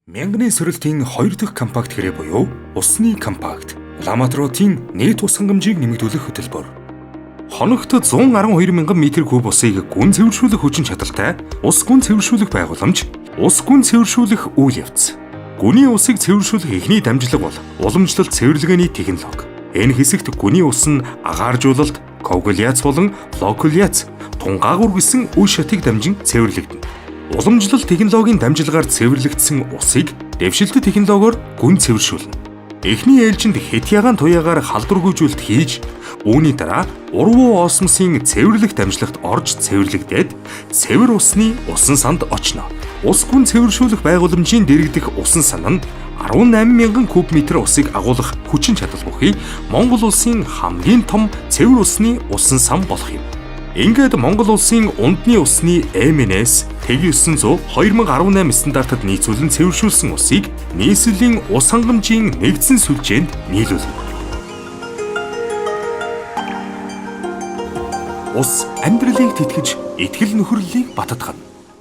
Мянганы сорилтын 2 дахь компакт хэрэг буюу усны компакт Улаанбаатар хотын нийт ус хангамжийг нэмэгдүүлэх хөтөлбөр. Хоногт 112 мянган метр куб усыг гүн цэвэршүүлэх хүчин чадалтай ус гүн цэвэршүүлэх байгууламж, ус гүн цэвэршүүлэх үйл явц. Гүний усыг цэвэршүүлэх эхний дамжлага бол уламжлалт цэвэрлэгээний технологи. Энэ хэсэгт гүний ус нь агааржуулалт, коагуляц болон флокуляц, тунгаагуур гэсэн үе шатыг дамжин цэвэрлэгдэнэ. Уламжлалт технологийн дамжлагаар цэвэрлэгдсэн усыг дэвшилтэт технологиор гүн цэвэршүүлнэ. Эхний ээлжинд хэт ягаан туяагаар халдваргүйжүүлэлт хийж, үүний дараа урвуу осмосын цэвэрлэх дамжлагт орж цэвэрлэгдээд цэвэр усны усан санд очно. Ус гүн цэвэршүүлэх байгууламжийн дэргэдэх усан сан нь 18 мянган куб метр усыг агуулах хүчин чадал бүхий Монгол улсын хамгийн том цэвэр усны усан сан болох юм. Ингээд Монгол улсын ундны усны MNS 900 2018 стандартад нийцүүлэн цэвэршүүлсэн усыг нийслэлийн ус хангамжийн нэгдсэн сүлжээнд нийлүүлнэ. Ус амьдралыг тэтгэж, итгэл нөхөрлөлийг баттгана.